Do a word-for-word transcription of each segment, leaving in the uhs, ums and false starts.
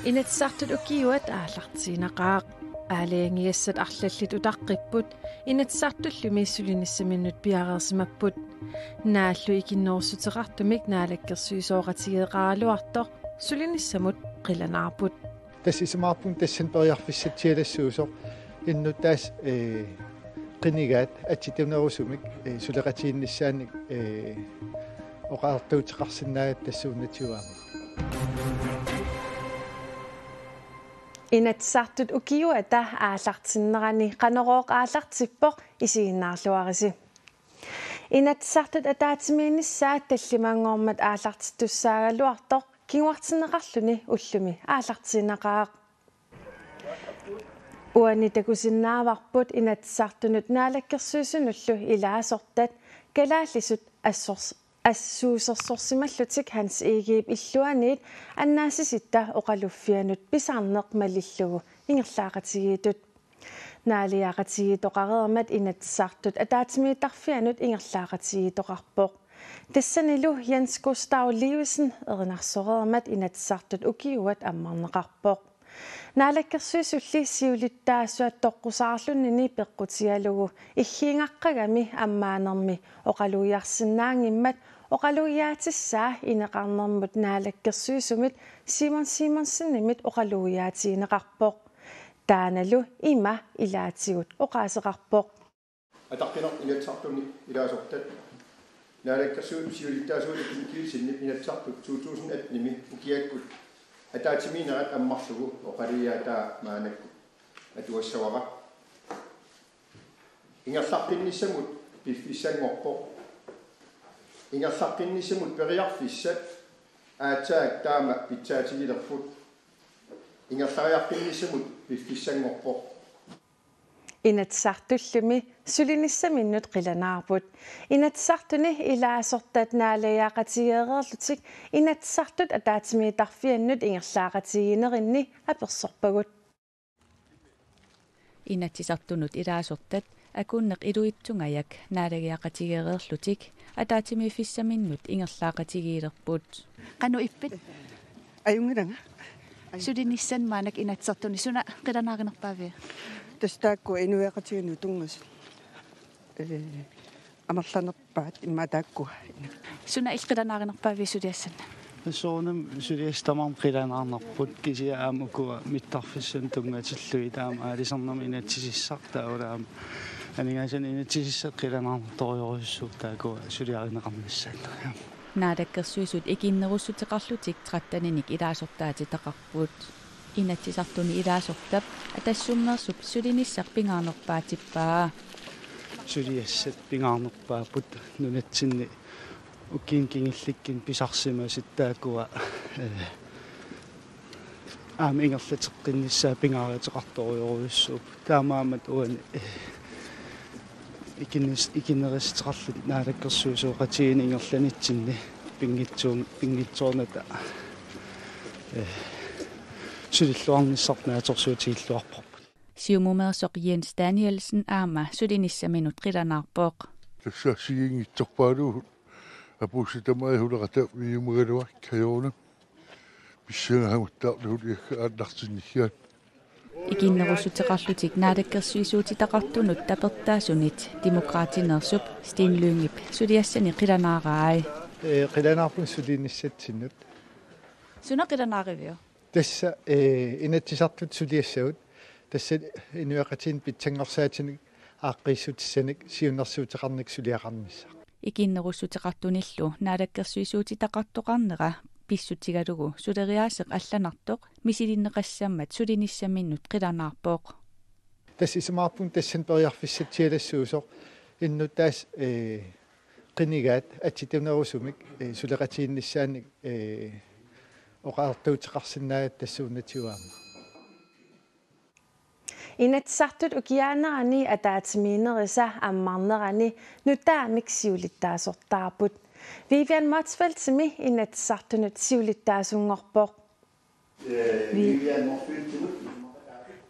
Inatsisartut ukiuat aallartiinnaqaaq. Aalajangigassat arlallit utaqqipput, Inatsisartullumi sulinissaminnut piareersimapput. Naallu ikinnerussuteqartumik naalakkersuisooqatigeeqaraluartoq sulinissamut qilanaarput. Tassa isumaqarpunga tassani periarfissatsialassuusoq innuttaasut, ee, qinigaat atsitunerusumik, ee, suleqatigiinnissaannik, ee, oqariartuuteqarsinnaagatta tassuunatigut aamma. Inatsisartut ukiuata aallartinnerani Qanorooq aallartippoq, isiginnaarluarisi. Inatsisartut ataatsimiinnissaat tallimanngormat aallartittussaagaluartoq kinguartinneqarluni ullumi aallartiinnaqaaq. Uani takusinnaavarput Inatsisartunut Naalakkersuisunullu ilaasortat kalaallisut assors-, assuusersorsimallutik Hans Egedep illuaniit annaasisitta oqaluffianut pisarneq malillugu ingerlaaqatigiittut. Naaleqatigiittoqareermat Inatsisartut ataatsimiittarfianut ingerlaaqatigiittoqarpoq. Tassanilu Jens Gustav Levesen erinarsoreermat Inatsisartut ukiuat ammarneqarpoq. Naalakkersuisulli siulittaasuat toqqusaarlunini peqqutigalugu iggiingaqqagami ammaanermi oqalugiarsinnaanngimmat oqalugiaatissaa ineqarnermut naalakkersuisumit Simon Simonsenimit oqalugiaatigineqarpoq. Taannalu ima ilaatigut oqaaseqarpoq. Ataqqineq Inatsisartuni ilaasortat. Naalakkersuisut siulittaasuata Kim Kielsenip Inatsisartut to tusind atten-imi ukiakkut ataatsimiinnerat ammarlugu oqalugiaataa maannakkut atugassavara. Ingerlaqqinnissamut piffissanngorpoq. Ingerlaqqinnissamut periarfissat aatsaat taama pitsaatigilerput. Ingerlariaqqinnissamut piffissanngorpoq. Inatsisartullumi sulinissaminnut qilanaarput. Inatsisartuni ilaasortat naalagiaqatigeereerlutik Inatsisartut ataatsimiittarfiannut ingerlaaqatigiinnerinni apersorpagut. Inatsisartunut ilaasortat Akunneq Iluitsungajak naalagiaqatigeereerlutik ataatsimiiffissaminnut ingerlaaqatigiilerput. Qanoq ippit? Ajunngilanga. Sulinissat maannakkut Inatsisartuni suna qilanaarinerpaaviuk? Tassa taakku inuiaqatigiinnut tunngasut, ee, amerlanerpaat immaqa taakku. Suna illit qilanaarinerpaaviuk suliassannut? Soorunami suliassat tamarmik qilanaarnerput, kisianni aamma ukua mittarfissanik tunngatillugit taama aalisarnermi inatsisissaq taavalu aamma aningaasanik inatsisissaq qilanaarnartorujorujussuuvoq taakku suliarineqarnissaat. Naalakkersuisut ikinnerussuteqarlutik tretteninik ilaasortaatitaqarput. Inatsisartuni ilaasortap Atassummeersup sulinissaq pingaarnerpaatippaa. Suliassat pingaarnerpaapput nunatsinni ukiuni kingullikkuni pisarsimasut taakkua, ee, aamma ingerlateqqinnissaat pingaaruteqartorujorujussuupput. Taamaammat uani, ee, ikinnis-, ikinnerussuteqarlutik naalakkersuisooqatigiinni ingerlanitsinni pinngitsuun-, pinngitsoornata, ee, sulilluarnissarput naatsorsuutigilluarparput. Siumumeersoq Jens Danielsen aamma sulinissaminnut qilanaarpoq. Tassa assigiinngitsorpaaluit apuussat tamaat suleqataaffigiumagaluarput ajoornaq. Pissangajuttaarlugu iakka aallartinnissiat. Ikinnerussuteqarlutik naalakkersuisuutitaqartunut tapertaasunit Demokraatineersup Steen Lyngep suliassani qilanaarai. Ee, qilanaarpunga sulinissatsinnut. Suna qilanaariviuk? Tassa, ee, Inatsisartut suliassagut. Tassa inuiaqatigiinnut pitsanngorsaatinnik aaqqiissutissanik siunnersuuteqarnikkut suliaqarnissaq. Ikinnerussuteqartunillu naalakkersuisuutitaqartoqarnera pissutigalugu suleriaaseq allanartoq misilinneqassammat sulinissaminnut qilanaarpoq. Tassa isumaqarpunga tassani periarfissatsialassuusoq innuttaasut, ee, qinigaat atsitunerusumik, ee, suleqatigiinnissaannik, ee, oqariartuuteqarsinnaagatta tassuunatigut aamma. Inatsisartut ukiaanerani ataatsimiinnerisa ammarnerani nutaamik siulittaasortaarput. Vivian Motzfeldtimi Inatsisartunut siulittaasunngorpoq.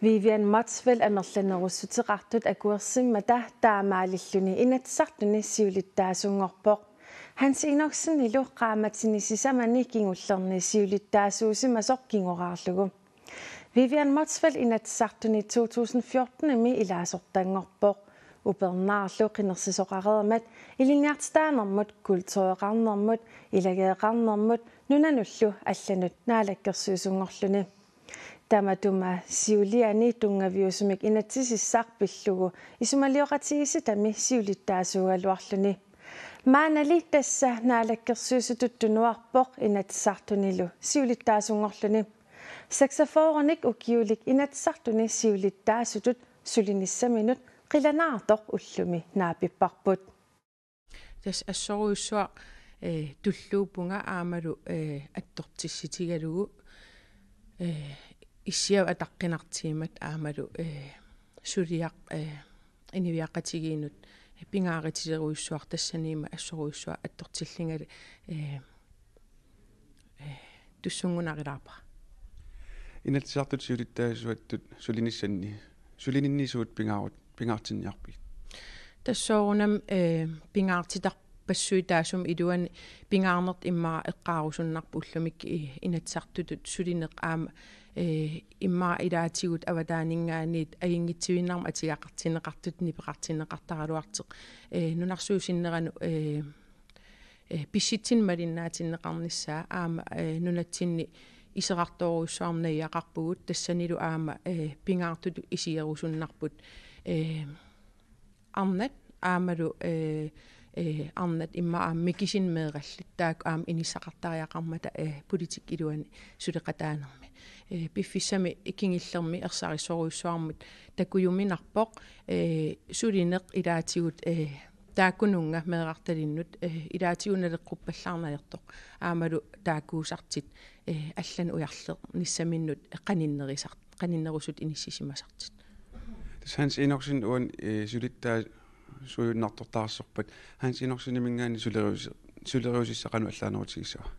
Vivian Motzfeldt amerlanerussuteqartut akuersimmata taamaalilluni Inatsisartuni siulittaasunngorpoq. Hans Enoksenillu qaammatini sisamani kingullerni siulittaasuusimasoq kingoraarlugu. Vivian Motzfeldt Inatsisartuni to tusind fjorten-imi ilaasortanngorpoq. Upernaarlu qinersisoqareermat ilinniartitaanermut, kultureqarnermut, ilageeqarnermut nunanullu allanut naalakkersuisunngorluni. Tamatuma siuliani tunngaviusumik inatsisissaq pillugu isumalioqatigiissitami siulittaasuugaluarluni. Maannali tassa naalakkersuisutut tunuarpoq Inatsisartunilu siulittaasunngorluni. Seksogfyrrenik ukiulik Inatsisartuni siulittaasutut sulinissaminut qilanaartoq ullumi naapipparput. Tassa assorujussuaq, eh, tulluuppunga aammalu, eh, attortissutigalugu, eh, issiavik ataqqinartigimmata aammalu, eh, suliaq, eh, inuiaqatigiinnut pingaarutilerujussuaq tassaniimmat assorujussuaq attortillingali, eh, eh, tussunngunarilaarpara. Inatsisartut siulittaasuattut sulinissanni, sulininni suut pingaarut-, pingaartinniarpigit? Tassa soorunami, eh, pingaartitarpassuit taassuma iluani pingaarnertut immaqa eqqaarusunnarpoq ullumi, eh, Inatsisartutut sulineq aamma, eh, immaqa ilaatigut avataaninngaanniit ajunngitsuinnarmik atugaqartinneqartutut nipeqartinneqartaraluartoq, eh, nunarsuup sinneranut, eh, eh, pissutsit malinnaatinneqarnissaa aamma, eh, nunatsinni iserartorujussuarmik najugaqarpugut tassanilu aamma, eh, pingaartutut isigerusunnarput, eh, arnat aammalu, eh, eh, arnat immaqa aamma mikisunik meerallit taakku aamma inissaqartariaqarmata, eh, politikkikkut iluani suleqataanermi. Eh, piffissami kingullermi ersarissorujussuarmut takujuminarpoq, eh, sulineq ilaatigut, eh, taakkununnga meerartalinnut, eh, ilaatigut naleqquppallaarnalertoq. Aammalu taakkuusartut, eh, allanut ujarlernissaminnut qaninnerisart-, qaninnerusutut inissisimasartut. Tassa Hans Enoksen uani, eh, siulittaasuujunnartortaarsorpat. Hans Enokseniminngaanniit suleriusi-, suleriusussaq qanoq allaanerutigissava?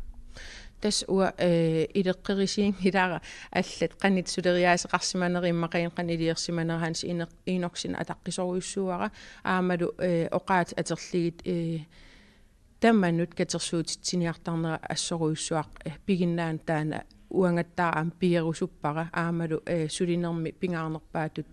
Tassa uanga, eh, ileqqorisinngilara allat qanoq suleriaaseqarsimaneri immaqaluunniit qanoq iliorsimaneri Hans Enok-, Enoksen ataqqisorujussuuara aammalu, eh, oqaatsit atorlugit, eh, tamanut katersuutitsiniartarnera assorujussuaq, eh, piginnaanut taanna uangattaaq aamma pigerusuppara aammalu, eh, sulinermi pingaarnerpaatut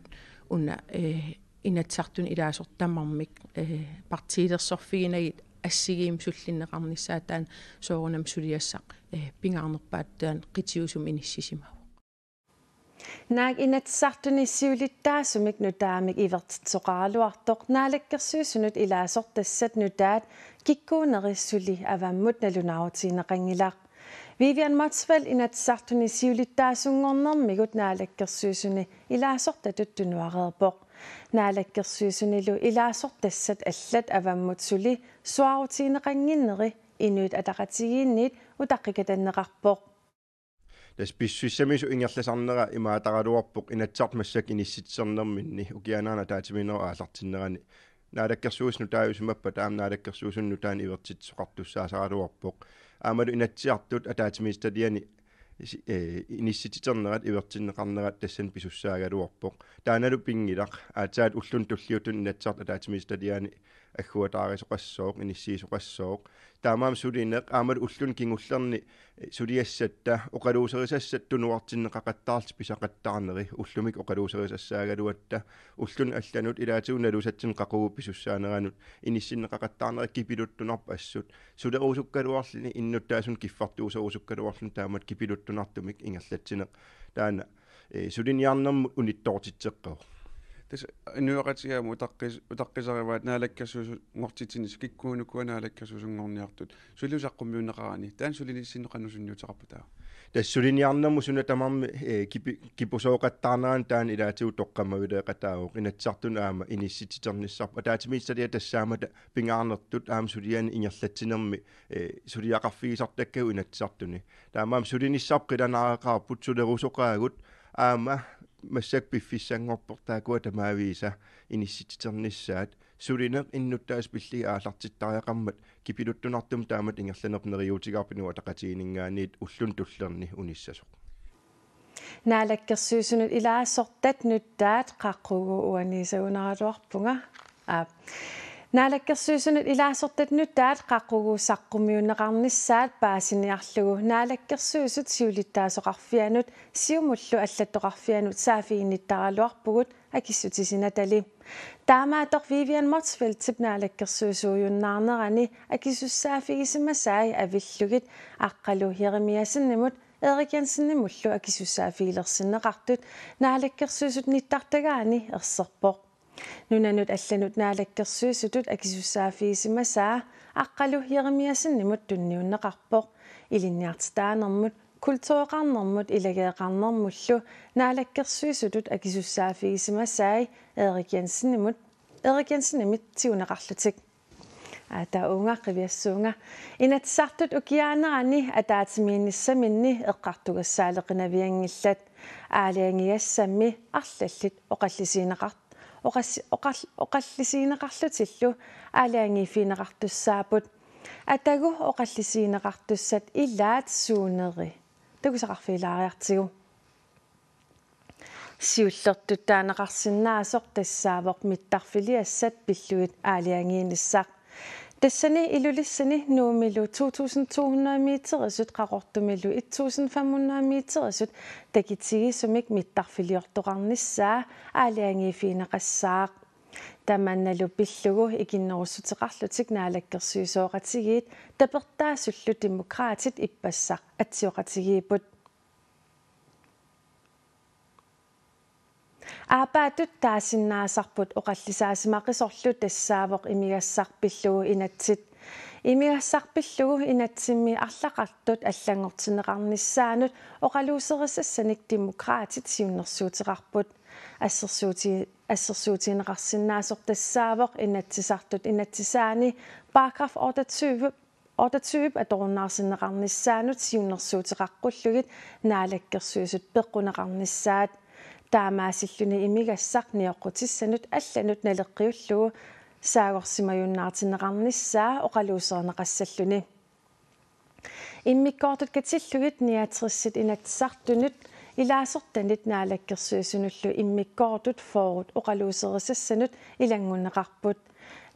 una, eh, Inatsisartuni ilaasortat tamarmik, eh, partiilersorfiginagit assigiimmik sullinneqarnissaat taanna soorunami suliassaq, eh, pingaarnerpaatut taanna qitiusumik inissisimavoq. Naak Inatsisartuni siulittaasumik nutaamik ivertitsisoqaraluartoq naalakkersuisunut ilaasortassat nutaat kikkuunerit suli avammut nalunaarutigineqanngilaq. Vivian Motzfeldt Inatsisartuni siulittaasunngornermigut naalakkersuisuni ilaasortatut tunuareerpoq. Naalakkersuisunilu ilaasortassat allat avammut suli suaarutigineqannginneri Inuit Ataqatigiinniit utaqqikatanneqarpoq. Tassa pissusissamisoq ingerlasarnera imaataraluarpoq Inatsisartut massakkut inissitsiternerminni ukiaanaarneq ataatsimiinnerup aallartinnerani. Naalakkersuisut nutaajusimappata aamma naalakkersuisunut nutaanik ivertitsisoqartussaasaraluarpoq. Aammalu Inatsisartut ataatsimiititaliani isi-, eh, inissitsiternerat ivertinneqarnerat tassani pisussaagaluarpoq. Taannalu pinngilaq. Aatsaat ulluni tulliuttuni Inatsisartut ataatsimiititaliani agguataarisoqassooq, inissiisoqassooq. Taamaammat sulineq aammalu ulluni kingullerni, eh, suliassatta, oqaluuserisassat tunuartinneqaqattaarlutik pisaqattaarneri, ullumikkut oqaluuserisassaagaluatta, ulluni allanut ilaatigut nalusatsinnut qaqugu pisussaaneranut inissinneqaqattaarneri kipiluttunarput assut. Sulerusukkaluarluni innuttaasunut kiffartuuserusukkaluarluni taamatut kipiluttunartumik ingerlatsineq. Taanna, eh, suliniarnermut unittoortitseqqavoq. Tassa inuiaqatigiit aamma utaqqis-, utaqqisarivaat naalakkersuisunngortitsinissaq kikkuunuku naalakkersuisunngorniartut. Sulilu saqqummiunneqarani. Taanna sulinissinnut qanoq sunniuteqarpa taava? Tassa suliniarnermut suna tamarmi, eh, kipi-, kipusooqattaarnerani taanna ilaatigut toqqammavileeqataavoq. Inatsisartunut aamma inissitsiternissarput. Ataatsimiititaliap tassaammata pingaarnertut aamma sulianik ingerlatsinermi, eh, suliaqarfigisartakkagut Inatsisartuni. Taamaammat sulinissarput qilanaareqaarput, sulerusoqaagut, aamma massakkut piffissanngorpoq taakkua tamaavisa inissitsiternissaat, sulineq innuttaasut pillugit aallartittariaqarmat kipiluttunartumik taamatut ingerlanerput neriuutigaarput Inuit Ataqatigiinninngaanniit ulluni tullerni unissasoq. Naalakkersuisunut ilaasortat nutaat qaqugu uaniissagunaraluarpunga. Aap. Naalakkersuisunut ilaasortat nutaat qaqugu saqqummiunneqarnissaat paasiniarlugu Naalakkersuisut siulittaasoqarfianut Siumullu allattoqarfianut saaffiginnittaraluarpugut akissutissinatali. Taamaattoq Vivian Motzfeldtip naalakkersuisuujunnaarnerani akisussaaffigisimasai avillugit Aqqalu Jeremiassenimut Erik Jensenimullu akisussaaffigilersinneqartut naalakkersuisut nittartagaani erserpoq. Nunanut allanut naalakkersuisutut akisussaaffigisimasaa Aqqalu Jeremiassenimut tunniunneqarpoq. Ilinniartitaanermut, kultureqarnermut ilageeqarnermullu naalakkersuisutut akisussaaffigisimasai Erik Jensenimut, Erik Jensenimit tiguneqarlutik. Aata uunga qiviassuunga. Inatsisartut ukiaanerani ataatsimiinnissaminni eqqartugassaaleqinavianngillat. Aalajangigassammi arlallit oqallisigineqart-, oqassi-, oqall-, oqallisigineqarlutillu aalajangiiffigineqartussaapput. Atagu oqallisigineqartussat ilaat suuneri? Takusaqarfigilaariartigu. Siullertut taaneqarsinnaasoq tassaavoq mittarfiliassat pillugit aalajangiinissaq. Tassani Ilulissani Nuummilu to tusind to hundrede meterisut Qaqortumilu et tusind fem hundrede meterisut takitigisumik mittarfiliortoqarnissaa aalajangiiffigineqassaaq. Tamannalu pillugu ikinnerussuteqarlutik naalakkersuisooqatigiit tapertaasullu Demokraatit ippassaq atsioqatigiipput. Aappaattut taasinnaasarput oqallisaasimaqisorlu tassaavoq imigassaq pillugu inatsit. Imigassaq pillugu inatsimmi arlaqartut allanngortinneqarnissaannut oqaluuserisassanik Demokraatit siunnersuuteqarput. Assersuuti-, assersuutigineqarsinnaasoq tassaavoq Inatsisartut inatsisaanni paragraf otteogtyve, otteogtyve atorunnaarsinneqarnissaanut siunnersuuteqaqqullugit naalakkersuisut peqquneqarnissaat. Taamaasilluni imigassaq nioqqutissanut allanut naleqqiullugu saagorsimajunnaartinneqarnissaa oqaluuserineqassalluni. Immikkoortut katillugit niogtresit Inatsisartunut ilaasortanit naalakkersuisunullu immikkoortut fyrret oqaluuserisassanut ilanngunneqarput.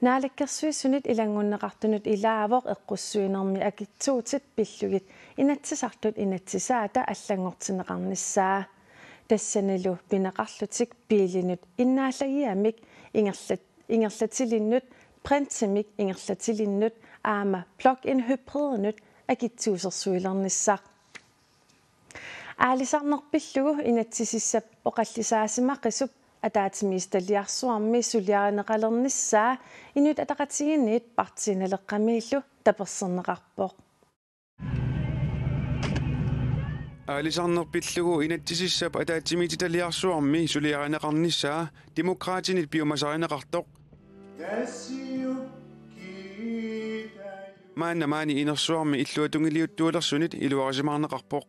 Naalakkersuisunit ilanngunneqartunut ilaavoq eqqussuinermi akitsuutit pillugit Inatsisartut inatsisaata allanngortinneqarnissaa. Tassanilu pineqarlutik biilinut innaallagigamik ingerlat-, ingerlatilinnut, printimik ingerlatilinnut aamma plug-in hybridinut akitsuusersuilernissaq. Aalisarneq pillugu inatsisissap oqallisaasimaqisup ataatsimiititaliarsuarmi suliarineqalernissaa Inuit Ataqatigiinniit Partii Naleqqamiillu taperserneqarpoq. Aalisarneq pillugu inatsisissap ataatsimiititaliarsuarmi suliarineqarnissaa Demokraatinit piumasarineqartoq. Maanna maani inersuarmi illuatungiliuttuulersunit iluarisimaarneqarpoq.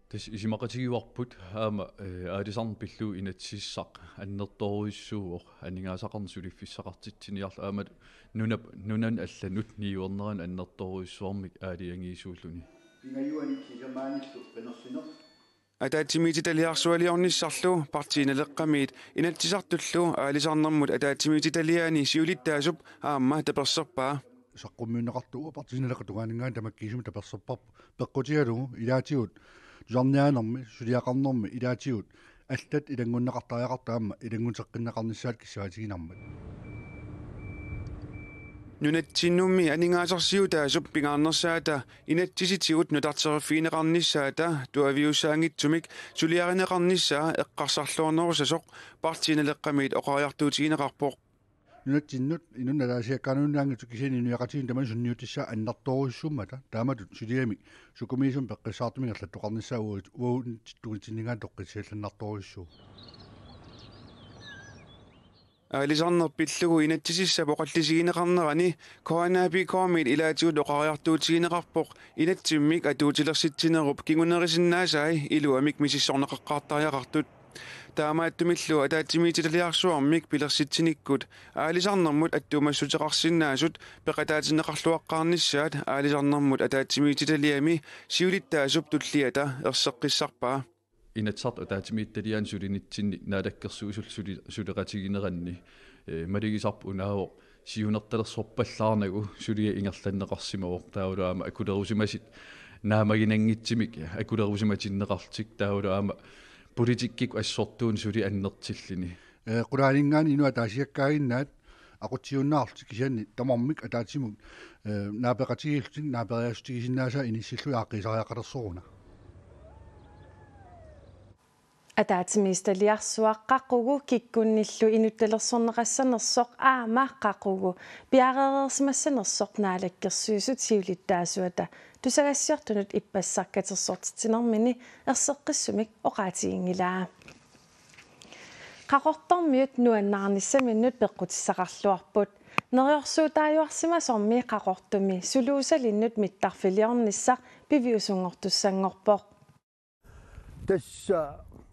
Tassa isumaqatigivarput aamma, eh, aalisarneq pillugu inatsisissaq annertoorujussuuvoq aningaasaqarneq suliffissaqartitsiniarlugu aamma nunap-, nunanut allanut niuerneranut annertoorujussuarmik aalajangiisuulluni. Pingajuanik sisamaanillu qinersineq. Ataatsimiititaliarsualiornissarlu Partii Naleqqamiit Inatsisartullu aalisarnermut ataatsimiititaliaani siulittaasup aamma taperserpaa. Saqqummiunneqartoq Partii Naleqqap tungaaninngaanniit tamakkiisumik taperserparput peqqutigalugu ilaatigut tusarniaanermi suliaqarnermi ilaatigut allat ilanngunneqartariaqartut aamma ilannguteqqinneqarnissaat kissaatiginarmat. Nunatsinnummi aningaasarsiutaasup pingaarnersaata inatsisitigut nutarteriffigineqarnissaata tuaviussaanngitsumik suliarineqarnissaa eqqarsarluarnerusasoq Partii Naleqqamiit oqariartuutigineqarpoq. Nunatsinnut inunnut ataasiakkaanunnaanngitsoq kisianni inuiaqatigiinnut tamanut sunniutissaa annertoorujussuummata taamatut suliamik sukumiisumik peqqissaartumik ingerlattoqarnissaa uagut-, uagutsinnut tungitsinninngaanniit toqqissillannartorujussuuvoq. Aalisarneq pillugu inatsisissap oqallisigineqarnerani K N A P K-miit ilaatigut oqariartuutigineqarpoq inatsimmik atuutilersitsinerup kingunerisinnaasai iluamik misissorneqaqqaartariaqartut. Taamaattumillu ataatsimiititaliarsuarmik pilersitsinikkut aalisarnermut attuumassuteqarsinnaasut peqataatinneqarluaqqaarnissaat aalisarnermut ataatsimiititaliami siulittaasup tulliata erseqqissarpaa. Inatsisartut ataatsimiititaliaani sulinitsinni Naalakkersuisullu suli-, suleqatigineranni, eh, malugisarput unaavoq Siunertalersorpallaarnagu suliaq ingerlanneqarsimavoq, taavalu aamma akulerusimasut naammaginanngitsumik akulerusimatinneqarlutik, taavalu aamma politikkikkut assortuunut suli annertilluni. Ee, qulaaninngaanniit inuk ataasiakkaaginnaat aqutsiunnaarlutik, kisianni tamarmik ataatsimut, ee, naapeqatigiillutik naaperiaassutigisinnaasai inissillugit aaqqiisariaqalersoruna. Ataatsimiititaliarsuaq qaqugu kikkunnillu inuttalersorneqassanersoq aamma qaqugu piareersimassanersoq Naalakkersuisut siulittaasuata tusagassiortunut ippassaq katersortitsinermini erseqqissumik oqaatiginngilaa. Qaqortormiut nuannaarnissaminnut peqqutissaqarluarput. Neriorsuutaajuarsimasormi Qaqortumi suluusalinnut mittarfiliornissaq piviusunngortussanngorpoq. Tassa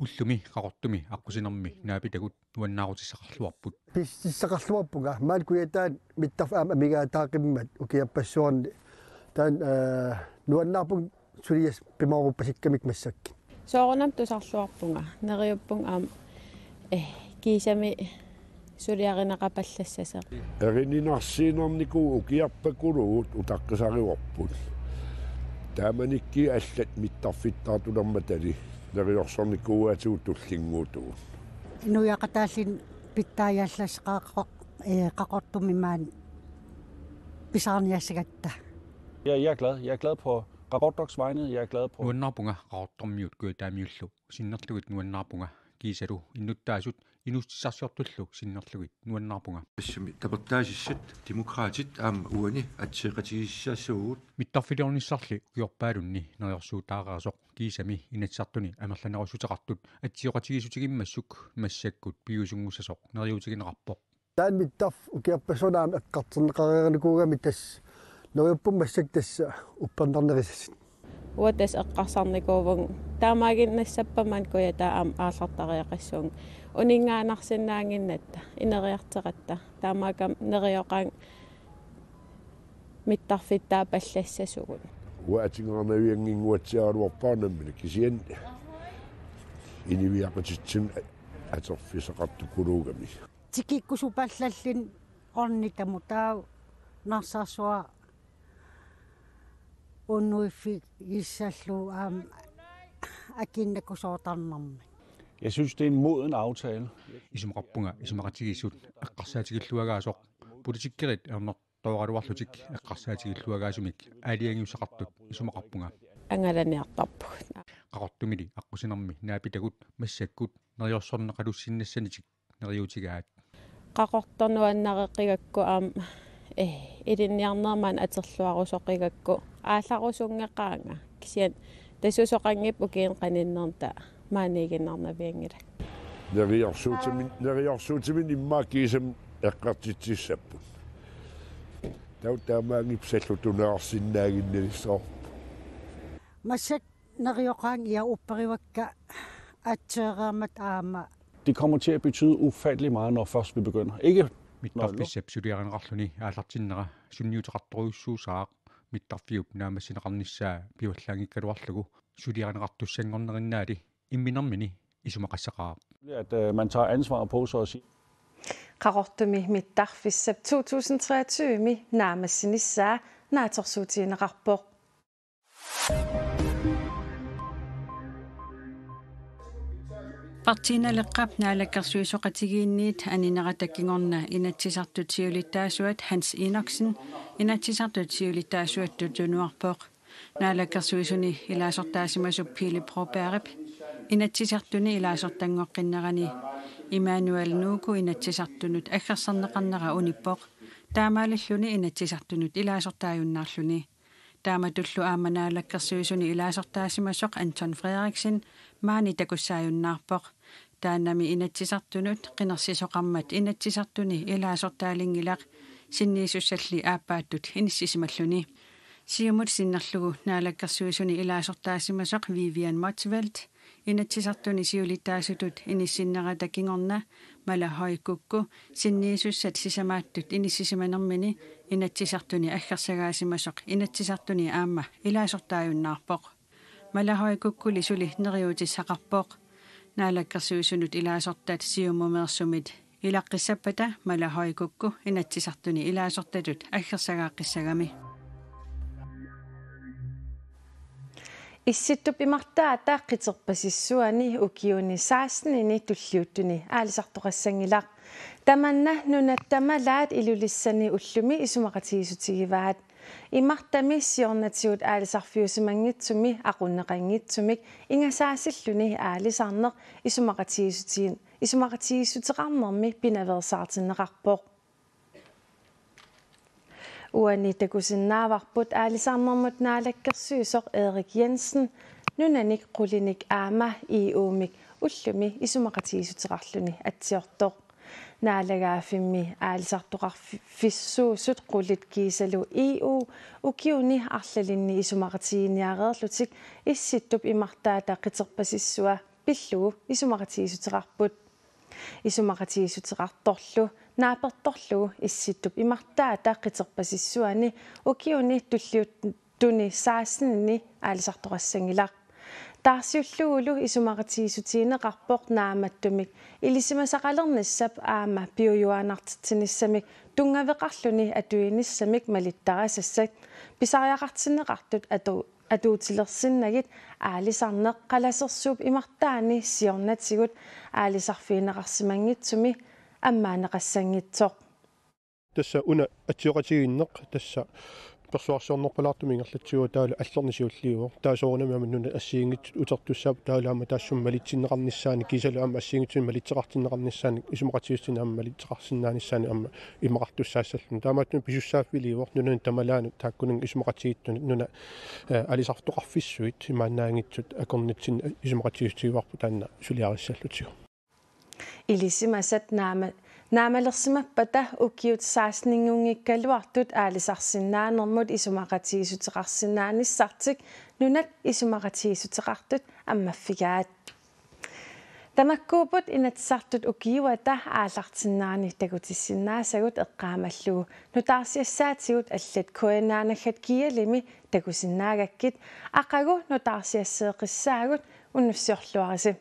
ullumi Qaqortumi aqqusinermi naapitagut nuannaarutissaqarluarput. Pisissaqarluarpunga, maani Kujataani mittarfik aamma amigaataaqimmat ukiorpassuarni. Taanna, ee, nuannaarpunga suliassat pimooruppassikkamik massakkut. Soorunami tusarluarpunga, neriuppunga aamma, ee, kiisami suliarineqapallassasoq. Erininarsiinnarnikuuvoq, ukiorpakuluut utaqqisarivarput. Taamanikkut allat mittarfittaartulermatali neriorsornikuuaatigut tullinnguuttugut. Inuiaqataalluni pitsaajallassaqaaqoq, ee, Qaqortumi maani pisaarniassagatta. Ja, jeg er glad. Jeg er glad på Qaqortoqs vegne. Jeg er glad på Nuannaarpunga Qaqortormiut Kujataamiullu sinnerlugit, nuannaarpunga kiisalu innuttaasut inuussutissarsiortullu sinnerlugit, nuannaarpunga. Tassami tapertaasissat Demokraatit aamma uani atseeqatigiissassaagut. Mittarfiliornissarli ukiorpaalunni neriorsuutaareersoq kiisami Inatsisartuni amerlanerussuteqartut atsioqatigiissutigimmassuk massakkut piviusunngussasoq neriuutigineqarpoq. Taanna mittarfik ukiorpassuarni aamma eqqartorneqareernikuugami, tassa neriuppunga massakkut tassa uppernarnerisasut. Uanga tassa eqqarsarnikuuvunga taamaaginnassappata maani Kujataa aamma aallartariaqassuunga uninngaannarsinnaannginnatta, ineriartoratta, taamaakkami nerioqaanga mittarfittaappallassasugut. Uanga atugarnaviannginnguatsiaraluarpara nammineq, kisianni inuiaqatitsinni atorfissaqartukuluugami. Tikikkusupallalluni ornitamut, taava Narsarsuaq unnuiffigissallugu aamma akiinnakusoortarnermik. Jeg synes, det er en moden aftale. Isumaqarpunga isumaqatigiissut eqqarsaatigilluagaasoq, politikerit ernertooraluarlutik eqqarsaatigilluagaasumik aalajangiussaqartut isumaqarpunga. Angalaniartarpugut. Qaqortumili aqqusinermi naapitagut massakkut neriorsorneqalussinnassanitik neriuutigaat. Qaqortoq nuannareqigakku aamma, ee, ilinniarneq maani atorluarusoqigakku aallarusunngeqaanga. Kisianni tassa susoqanngippat ukiuni qaninnerni taava maaniiginnarnavianngilakka. Neriorsuutimin, neriorsuutiminni immaqa kiisami eqqartitsissapput. Taava taamaanngippat sallutunaarsinnaaginnalissavarput. Massakkut nerioqaanga, ja, upperivakka atseereermata aamma. Det kommer til at betyde ufattelig meget, når først vi begynder. Ikke når Mittarfissap suliarineqarluni aallartinnera sunniuteqartorujussuusaaq, mittarfiup naammassineqarnissaa pivallaanngikkaluarlugu suliarineqartussanngornerinnaali imminermini isumaqassaqaaq. At, øh, man tager ansvar på sig og siger, Qaqortumi mittarfissap to tusind treogtyve-mi naammassinissaa naatsorsuutigineqarpoq. Partii Naleqqap naalakkersuisooqatigiinniit aninerata kingorna Inatsisartut siulittaasuat Hans Enoksen Inatsisartut siulittaasuattut tunuarpoq. Naalakkersuisuni ilaasortaasimasup Pele Brobergip Inatsisartuni ilaasortanngoqqinnerani Emmanuel Nuuku Inatsisartunut aggersarneqarnera unippoq, taamaalilluni Inatsisartunut ilaasortaajunnaarluni. Taamatullu aamma naalakkersuisuni ilaasortaasimasoq Anton Frederiksen maani takussaajunnaarpoq. Taannami Inatsisartunut qinersisoqarmat Inatsisartuni ilaasortaalinngilaq, sinniisussalli aappaattut inissisimalluni. Siumut sinnerlugu naalakkersuisuni ilaasortaasimasoq Vivian Motzfeldt Inatsisartuni siulittaasutut inissinnerata kingorna Mala Høy Kúko sinniisussat sisamaattut inissisimanermini Inatsisartuni aggersagaasimasoq Inatsisartuni aamma ilaasortaajunnaarpoq. Mala Høy Kúkoli suli neriuutissaqarpoq. Naalakkersuisunut ilaasortat Siumumeersumit Ilaqqissappata Mala Høy Kukku Inatsisartuni ilaasortatut aggersagaaqqissagami. Issittup imartaata qiterpasissuani ukiuni sekstenini tulliuttuni aalisartoqassanngilaq. Tamanna nunat tamalaat Ilulissani ullumi isumaqatigiissutigivaat. Imartami siornatigut aalisarfiusimanngitsumi aqunneqanngitsumik ingasaasilluni aalisarneq isumaqatigiissutiin-, isumaqatigiissuteqarnermi pinaveersaartinneqarpoq. Uani takusinnaavarput aalisarnermut naalakkersuisoq Erik Jensen nunanik qulinik aamma E U-mik ullumi isumaqatigiissuteqarluni atsiortoq. Naalagaaffimmi aalisartoqarfissuusut qulit kiisalu E U ukiuni arlalinni isumaqatigiinniareerlutik Issittup imartaata qiterpasissua pillugu isumaqatigiissuteqarput. Isumaqatigiissuteqartorlu naapertorlugu Issittup imartaata qiterpasissuani ukiuni tulliuttuni sekstenini aalisartoqassanngilaq. Taarsiullugulu isumaqatigiissutigineqarpoq naammattumik ilisimasaqalernissap aamma piujuaannartitsinissamik tunngaveqarluni atuinissamik malittarisassat pisariaqartinneqartut atu-, atuutilersinnagit aalisarneq qalasersuup imartaani siornatigut aalisarfigineqarsimanngitsumi ammaanneqassanngitsoq. Tassa una atsioqatigiinneq tassa persuarsiornerpalaartumik ingerlatsivoq taavalu allornisiulliuvoq. Taava soorunami aamma nunat assigiinngitsut utertussaapput taavalu aamma taassuma malitsinneqarnissaannik kiisalu aamma assigiinngitsunik malitseqartinneqarnissaannik isumaqatigiissutinik aamma malitseqarsinnaanissaannik aamma imaqartussaassalluni. Taamaattumik pisussaaffiliivoq nunanut tamalaanut taakkununnga isumaqatigiittunut nuna, eh, aalisartoqarfissuit imaannaanngitsut akornatsinni isumaqatigiissutigivarput taanna suliarissallutigu. Ilisimasat naama-, naamalersimappata ukiut seksteninngunngikkaluartut aalisarsinnaanermut isumaqatigiissuteqarsinnaanissartik nunat isumaqatigiissuteqartut ammaffigaat. Tamakkuupput Inatsisartut ukiuata aallartinnerani takutissinnaasagut eqqaamallugu nutaarsiassaatigut allat K N R naggat G L-imi takusinnaagakkit aqagu nutaarsiasseeqqissaagut unnussiorluarisi.